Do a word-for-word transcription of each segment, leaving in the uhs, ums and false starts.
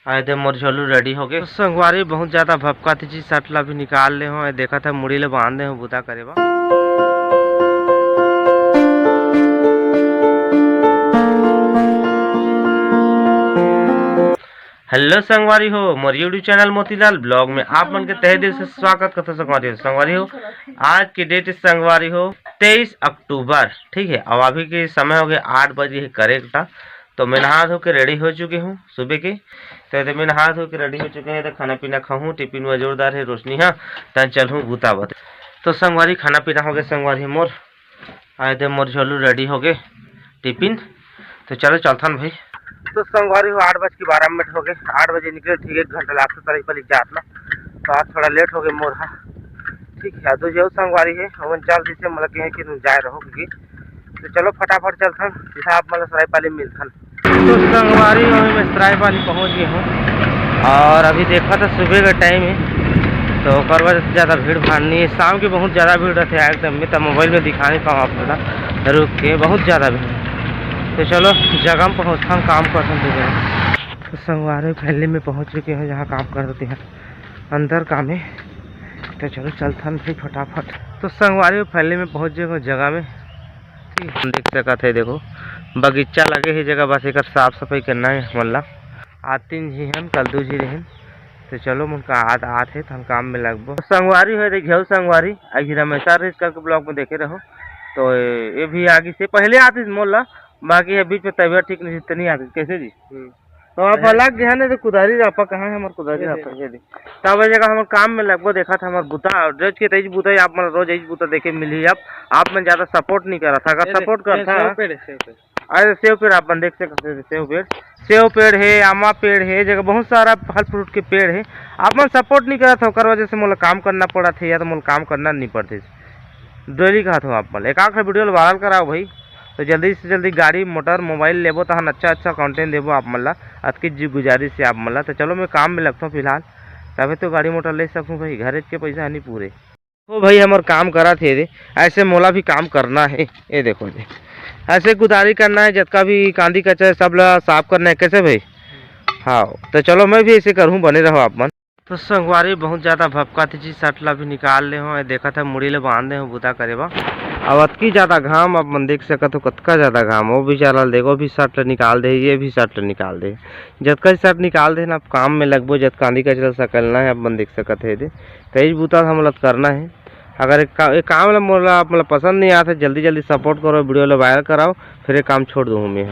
आए दे मोर झोलू रेडी होगे। तो संगवारी बहुत ज्यादा भपका थी जी, सट ला भी निकाल ले हो, देखा था मुड़ी ले बांध दे हो बुता करे बा। हेलो संगवारी हो, मोर YouTube चैनल मोतीलाल ब्लॉग में आप मन के तहे दिल से स्वागत करथों संगवारी हो। संगवारी हो, आज के डेट संगवारी हो तेईस अक्टूबर, ठीक है। अब अभी के समय हो गए आठ बजे है करेक्ट। तो मैं नहा धो के रेडी हो चुके हूँ सुबह के। तो एदे मैं नहा धो के रेडी हो चुके हैं, तो खाना पीना खाहूँ, टिफिन में जोरदार है रोशनी हा, तन चलहूँ बूता बर। तो संगवारी खाना पीना हो गए संगवारी मोर, आए दे मोर झोलू रेडी हो गए टिफिन। तो चलो चलथन भाई। तो संगवारी हो आठ बज के बारह मिनट हो गए, आठ बजे निकले ठीक एक घंटा लागथे सरायपाली जात ना। तो आज थोड़ा लेट हो गए मोर हा, ठीक है। दो जो संगवारी है हमन चल जैसे मतलब कहे कि तुम जाए रहो क्योंकि तो चलो फटाफट चलथन, सीधा आप मतलब सरायपाली मिलथन। तो संगवारी हो मैं सरायपाली पहुंच गए हूँ और अभी देखा था सुबह का टाइम है तो ओकर वजह से ज्यादा भीड़ भाड़ नहीं है। शाम के बहुत ज्यादा भीड़ रहते हैं एकदम, मैं तो मोबाइल में दिखा नहीं पाऊँ आप लोग रुक के, बहुत ज्यादा भीड़ है। तो चलो जगह में पहुँचथन, काम करथन दो जगह। तो संगवारी फैमिली में पहुँच चुके हैं जहाँ काम करते हैं अंदर काम है। तो चलो चलथन भाई फटाफट। तो संगवारी फैमिली में पहुँच गए जगह में, ठीक है। हम देख सकत है देखो बगीचा लगे है जगह, बस एक साफ सफाई करना है हमन ला। आतिन जी हन कल दू जी रहन। तो चलो मुनका आत आत है तो हम काम में लगबो। संगवारी हो देखियो संगवारी, अभी रमेशा रेस करके ब्लॉग में देखे रहो। तो ये भी आगे से पहले आतिस मोला, बाकी ये बीच में तबीयत ठीक नहीं थी, तो नहीं आतिस। कैसे जी? हम्म। तो आप अलग गए ना, तो कुदारी रापा कहाँ है हमार कुदारी रापा? ये दे। तब ये जगह हमार काम में लगबो, देखा था हमार बुता, रोज के तईज बुता ही आप मन रोज यही बुता देखे मिली। आप, आप मन ज्यादा सपोर्ट नहीं करा था, अगर ये दे, सपोर्ट कर ये था सेव पेड़ है, सेव पेड़। अरे सेव पेड़ आप मन देख सकते हैं, सेव पेड़, सेव पेड़ है, आमा पेड़ है, जगह बहुत सारा फल फ्रूट के पेड़ है। आप मन सपोर्ट नहीं करा था, ओकर वजह से मोला काम करना पड़ा था, या तो मोला काम करना नहीं पड़ते। डेली कहा था आप मन एक आखिर वीडियो वायरल कराओ भाई। तो जल्दी से जल्दी गाड़ी मोटर मोबाइल लेबो तहन अच्छा अच्छा कंटेंट देबो आप मन ला। अतकी जी गुजारिश है आप मन ला। तो चलो मैं काम में लगता हूँ फिलहाल, तबे तो गाड़ी मोटर ले सकूँ भाई, घरे के पैसा नहीं पूरे। हो भाई हमर काम करा थे रे, ऐसे मोला भी काम करना है। ये देखो जी, ऐसे कुदारी करना है, जतका भी कांदी कचरा है, सब ला साफ करना है। कैसे भाई? हाँ, तो चलो मैं भी ऐसे करूँ, बने रहो आप मन। तो संगवारी बहुत ज्यादा भपका थी जी, सट ला भी निकाल ले हो, देखा था मुड़ी ले बांध दे हो बुता करे बा। अब अतकी ज्यादा घाम आप मन देख सकत हो, कतका ज्यादा घाम। वो बेचारा ल देखो, भी सट ला निकाल दे, ये भी सट ला निकाल दे। जतका सट निकाल दे ना, आप काम में लगबो, जत कांदी कचरा सकलना है, आप मन देख सकत है दे। कई बुता हमला करना है। अगर एक, का, एक काम ला मोला आप मतलब पसंद नहीं आते, जल्दी जल्दी सपोर्ट करो, वीडियो ला वायरल कराओ, फिर ये काम छोड़ दूँ मैं।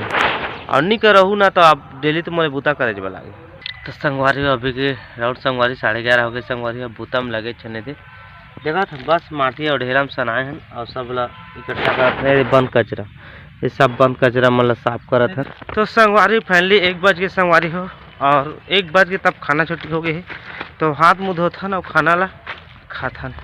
और नहीं करहू ना तो आप डेली तो मोला बुता करे वाला है। तो संगवारी हो, अभी के राउंड संगवारी साढ़े ग्यारह हो गए संगवारी हो, बुता में लगे छने थे। देखा था बस माटी और ढेरा में सनाए हैं और सब ला इकट्ठा करते हैं बंद कचरा, ये सब बंद कचरा मन ला साफ करत है। तो संगवारी फाइनली एक बज के संगवारी हो और एक बज के तब खाना छुट्टी हो गई है। तो हाथ मुंह धोथन और खाना ला खाथन।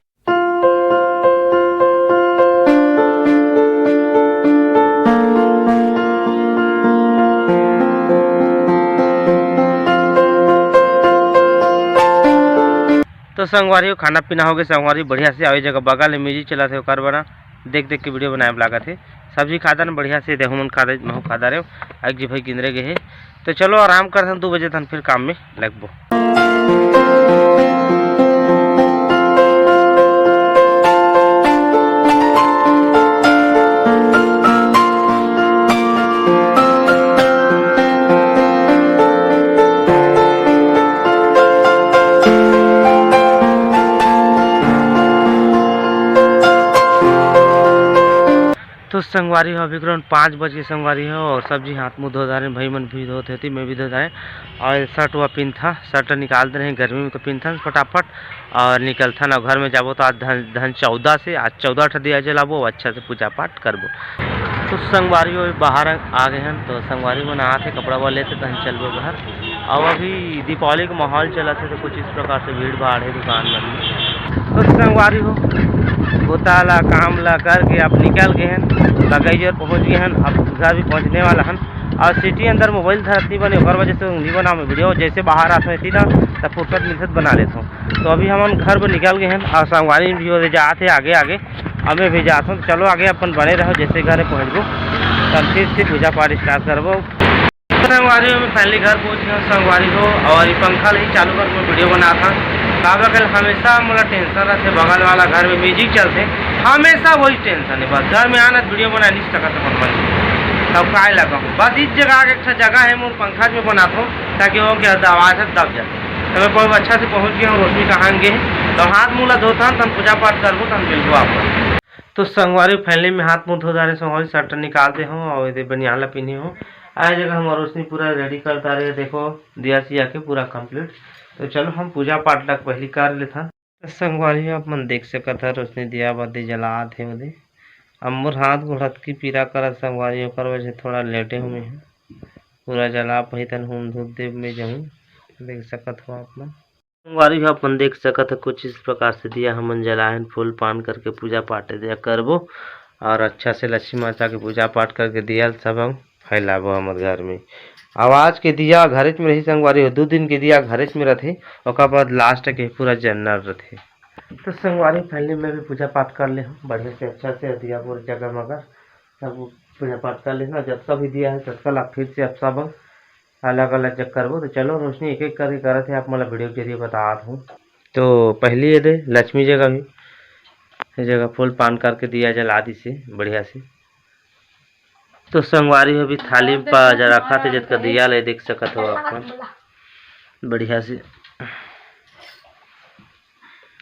तो संगवारी हो, खाना पीना हो गए संगवारी, बढ़िया से। आवे जगह बगल में म्यूजिक चलत हे, ओकर बना देख देख के वीडियो बनाए लागत हे। सब्जी खादन बढ़िया से, देहू मन खादे, महू खादा रे, एक जी भाई किंदरे गए हे। तो चलो आराम करथन, दू बजे तन फिर काम में लगबो। तो संगवारी हो, अभी ग्राउंड पाँच बज के संगवारी हो, और सब जी हाथ मुंह धो डारे, भाई मन भी धोत होती, मैं भी धो डारे। और शर्ट वा पिनथा, शर्ट निकाल दे रहे, गर्मी में तो पिनथन फटाफट और निकलथन। और घर में जाबो तो आज धन, धन चौदह से, आज चौदह ठा दिया जलाबो, अच्छा से पूजा पाठ करबो। तो संगवारी हो, बाहर आ गए हैं, तो संगवारी मन आते कपड़ा वा लेते तहन चलबो घर। अब अभी दीपावली का माहौल चलत हे, तो कुछ इस प्रकार से भीड़ भाड़ है दुकान मन में। तो संगवारी हो, गोता ला काम ला करके अब निकल गए हैं, बगैजर पहुँच गए हैं, अब घर भी पहुँचने वाला हन। और सिटी अंदर मोबाइल धरत नहीं बने, ओकर वजह से नहीं बनाऊँ मैं वीडियो। जैसे बाहर आते हैं ना, तब फुर्सत मिलते तो बना लेता हूँ। तो अभी हमन घर पर निकल गए हैं और संगवारी भी हो जाते आगे आगे, हमें भी जाता हूँ। तो चलो आगे अपन बने रहो, जैसे घर पहुँचबो तब फिर से पूजा पाठ स्टार्ट करबो। संगवारी हो, मैं finally घर पहुंच गया हूं संगवारी हो, और ये पंखा नहीं चालू करके मैं video बनात हंव। काबर कल हमेशा मोला tension रहथे, बगल वाला घर में music चलथे, हमेशा वही tension है बस। घर में आना तो video बना नहीं सकत अपन मन। तब काय लगा हूं बस इस जगह आके एक ठो जगह है मोर पंखा में बनात हंव, ताकि वो क्या आवाज है दब जाए। तो मैं बहुत अच्छा से पहुंच गया हूं, रोशनी कहाँ गे हे, तो हाथ मुंह ला धोथन, तब पूजा पाठ करबो, तब मिलबो आप। तो संगवारी finally मैं हाथ मुंह धो डारे संगवारी, shirt निकाल दे हूं और ये बनियान ला पहने हूं। आ जगह हम रोशनी पूरा ready कर डारे, देखो दिया सिया के पूरा complete। तो चलो हम पूजा पाठ ला पहली कर लेथन। तो संगवारी हो, आप मन देख सकत ह, रोशनी दिया बाती जलात हे ओदे। अब मोर हाथ गोड़ हतकी पीरा करत संगवारी, ओकर वजह से थोड़ा लेटे हूँ मैं। पूरा जला पहितन हूँ धूप देव में जाऊँ, देख सकत हो आप मन। संगवारी हो, आप मन देख सकत हो, कुछ इस प्रकार से दिया हमन जलाहन, फूल पान करके पूजा पाठ दिया करबो और अच्छा से लक्ष्मी माता के पूजा पाठ करके दिया ल सब हम फैलाबो हमर घर में। आवाज के दिया घरेच में रही संगवारी हो, दू दिन के दिया घरेच में रथे, ओकर बाद last के पूरा जनरल रथे। तो संगवारी finally मैं भी पूजा पाठ कर ले हूँ बढ़िया से, अच्छा से दिया मोर जगमगा सब पूजा पाठ कर लेना। जतका भी दिया है ततका ला फिर से आप सब अलग अलग जग करबो। तो चलो रोशनी एक एक करके करत है, आप मोला video के जरिए बतात हूँ। तो पहली ये दे लक्ष्मी जगह भी, ये जगह फूल पान करके दिया जला दिसे बढ़िया से। तो संगवारी हो, अभी थाली पा जरा रखाथे, जतका दिया ले देख सकत हो आप मन बढ़िया से।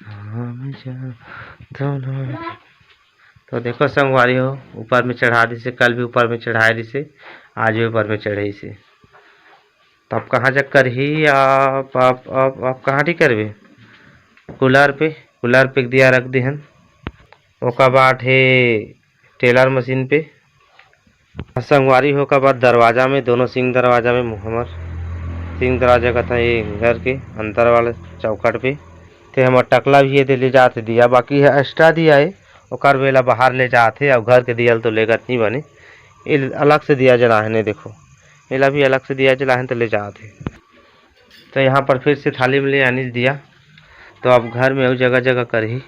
हाँ, मैं जा-, दोनों। तो देखो संगवारी हो, ऊपर में चढ़ा दिसे, कल भी ऊपर में चढ़ाए दिसे, आज भी ऊपर में चढ़ाइसे। तो आप कहाँ जग करही, आप, आप, आप, आप कहाँ ठीक करबे? कूलर पे, कूलर पे दिया रख दिहन। ओकर बाद हे टेलर मशीन पे। संगवारी हो, ओकर बाद दरवाजा में, दोनों सिंह दरवाजा में, हमर सिंह दरवाजा कथा ये घर के अंदर वाले चौखट पे। ते हमर टकला भी ये दे ले जात हे दिया, बाकी है extra दिया है, ओकर बेला बाहर ले जात हे, और घर के दिया ल तो लेगत नहीं बने। ये अलग से दिया जला है, नहीं देखो, एला भी अलग से दिया जला है तो ले जात हे। तो यहाँ पर फिर से थाली में ले आनी दिया, तो अब घर में अउ जगह जगह करही।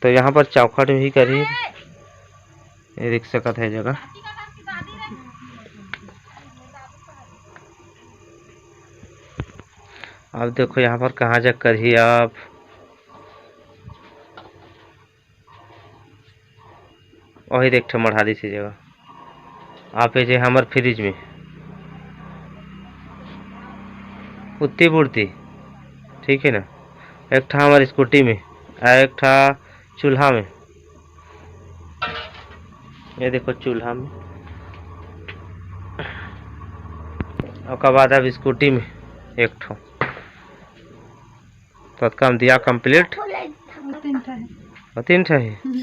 तो यहाँ पर चौखट भी करी, ये देख सकत है जगह। अब देखो यहाँ पर कहाँ जग करही आप, वही देख ठो मढ़ा दिस जगह। आप ये जे हमर फ्रिज में उत्ती बुड़ती, ठीक है ना, एक ठा हमर स्कूटी में, आ एक ठा चूल्हा में, ये देखो चूल्हा में, ओकर बाद अब स्कूटी में एक ठो, तो काम दिया complete। तीन ठा है। और तीन ठा है। हम्म।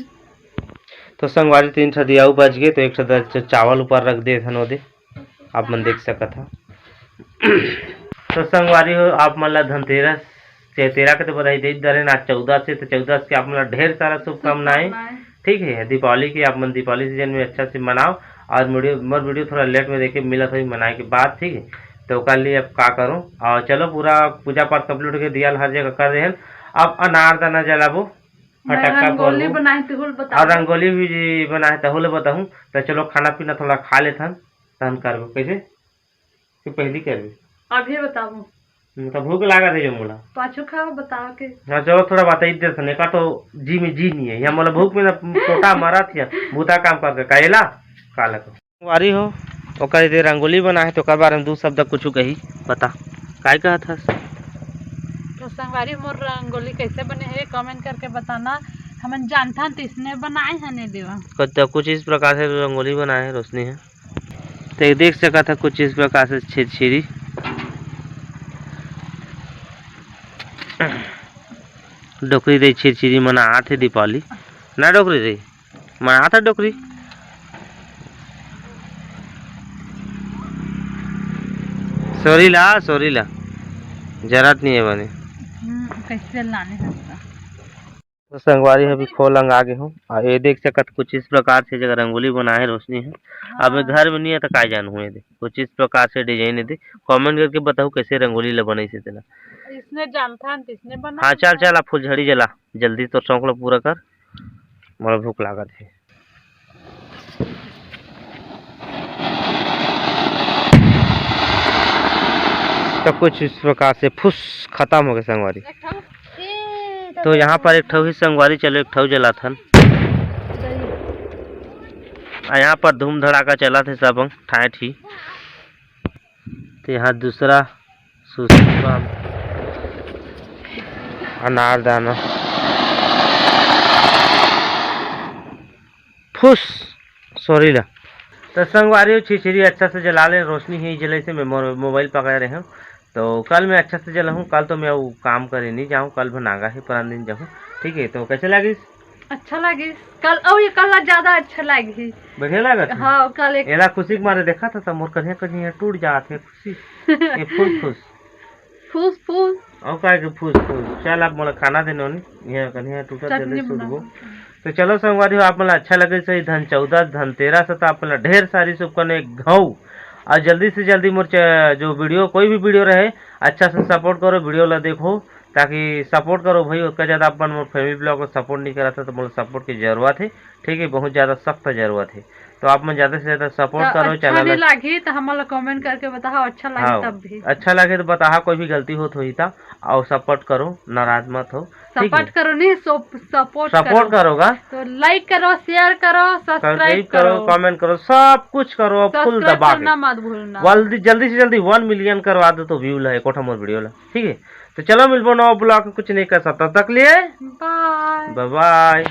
तो संगवारी तीन ठा दिया बच गए, तो एक ठा द-, च-, चावल ऊपर रख दे थन ओदे। आप मन देख सकत हा। तो संगवारी हो, आप मन ला धनतेरस, चैतेरा के तो बधाई दे डरेन। आज चौदस से, तो चौदस के आप मन ला ढेर सारा शुभकामनाएं। शुभकामनाएं। ठीक है, दीपावली की आप मन दीपावली सीजन में अच्छा से मनाओ। और वीडियो, मोर वीडियो थोड़ा लेट में देखे मिला था मनाए के बाद, ठीक है, तो ओकर लिए अब का करूँ। और चलो, पूरा पूजा पाठ complete होके दिया ल हर जगह कर देहन। अब अनार दाना जलाबो, मैं फटाका रंगोली फोड़बो। बनाए तेहू ल और बताबो। रंगोली भी बनाए तेहू ल बताहूँ। तो चलो, खाना पीना थोड़ा खा लेथन, तहन करबो। कैसे? तू पहली करबे? अभी बताबो। हम्म, तो भूख लागत है जो मोला। पाछू खा, बताओ के। हाँ, चलो, थोड़ा बताई देथन, एका तो जी में जी नहीं है। यहाँ मोला भूख में ना पोटा मरत है, भूता काम करके, काहेला? काला को। वारी हो, ओकर दे रंगोली बनाए, तो ओकर बारे में दू शब्द कुछ कही, बता, काय कहत हस? तो संगवारी, मोर रंगोली कैसे बने है, comment करके बताना। हमन जानथन, तइसने बनाए हन ए देवा। क-, तो कुछ इस प्रकार से रंगोली बनाए है, रोशनी है। तो ये देख सकत है, कुछ इस प्रकार से छिरछिरी डोकरी दे, छिरछिरी मनात हे दीपावली ना डोकरी दे। मनात हे डोकरी। सोरी ला, सोरी ला। जरत नहीं है बने। हम्म, कैसे लाने हंसता? तो संगवारी अभी खोल अंगा गे हूँ। आ ये देख सकत कुछ इस प्रकार से जगह रंगोली बनाए हे रोशनी है। अब हाँ। घर में नहीं है तो काय जानहूँ, ये दे कुछ इस प्रकार से design है दे। Comment करके बताओ कैसे रंगोली ला बनाई से तेला। इसने जानथन, इसने बना हाँ, चल, चल, आप फुलझड़ी जला, जल्दी तो शौक ला पूरा कर, मोला भूख लागत है। सब कुछ इस प्रकार से फुस खत्म हो गए संगवारी। तो यहाँ पर एक ठो ही संगवारी, चलो एक ठो जलाथन। आ यहाँ पर धूम धड़ाका चला थे सब ठाए ठी। तो यहाँ दूसरा सुसुम अनार दाना फुस सॉरी ला। तो संगवारी हो छिछरी अच्छा से जला ले, रोशनी ही जले से मैं मोर मोबाइल पकड़े रहे हूँ। तो कल मैं अच्छा से जलाहूँ, कल तो मैं वो काम करे नहीं जाऊँ, कल भनागा ही परान दिन जाऊँ। ठीक है, तो कैसे लागिस? अच्छा लागिस कल, और ये कल ज्यादा अच्छा लागी। बढ़िया लागत है? हाँ, कल एक एला खुशी के मारे देखा था, तो मोर कन्हैया कन्हैया टूट जात है खुशी। ये फूल फूस। फूस फूस। और का के फूस फूस? चल आप मोला खाना देने होनी, ये कन्हैया टूटा चटनी दे दे बना। सूट। तो चलो संगवारी हो, आप मन ला अच्छा लगे सही धन चौदस, धनतेरस, तो आप मन ला ढेर सारी शुभकामनाएं घाव। और जल्दी से जल्दी मोर च-, जो वीडियो, कोई भी वीडियो रहे, अच्छा से सपोर्ट करो, वीडियो ला देखो, ताकि सपोर्ट करो भाई। उतना ज़्यादा अपन मोर फैमिली ब्लॉग को सपोर्ट नहीं करा था, तो मोला सपोर्ट की जरूरत है, ठीक है, बहुत ज़्यादा सख्त जरूरत है। तो आप मन ज़्यादा से ज़्यादा सपोर्ट तो करो अच्छा चैनल नहीं ला। लागी तो हमन ला कमेंट करके बताओ, अच्छा लागी हाँ, तब भी। अच्छा लगे तो बताहा, कोई भी गलती होत होही ता, और सपोर्ट करो, नाराज मत हो, ठीक है? सपोर्ट करो नहीं, सो-, सपोर्ट सपोर्ट करो। करोगा। तो लाइक करो, शेयर करो, सब्सक्राइब सब्सक्राइब करो, करो। कमेंट करो, सब कुछ करो, फुल सब्सक्राइब दबा करना के। मत भूलना। जल्दी, जल्दी से जल्दी वन मिलियन करवा दो तो व्यू ला, एक मोर वीडियो ला, ठीक है? तो चलो मिलबो नवा ब्लॉग, कुछ नहीं कर सकता, तब तक लिए बाय। बाय बाय।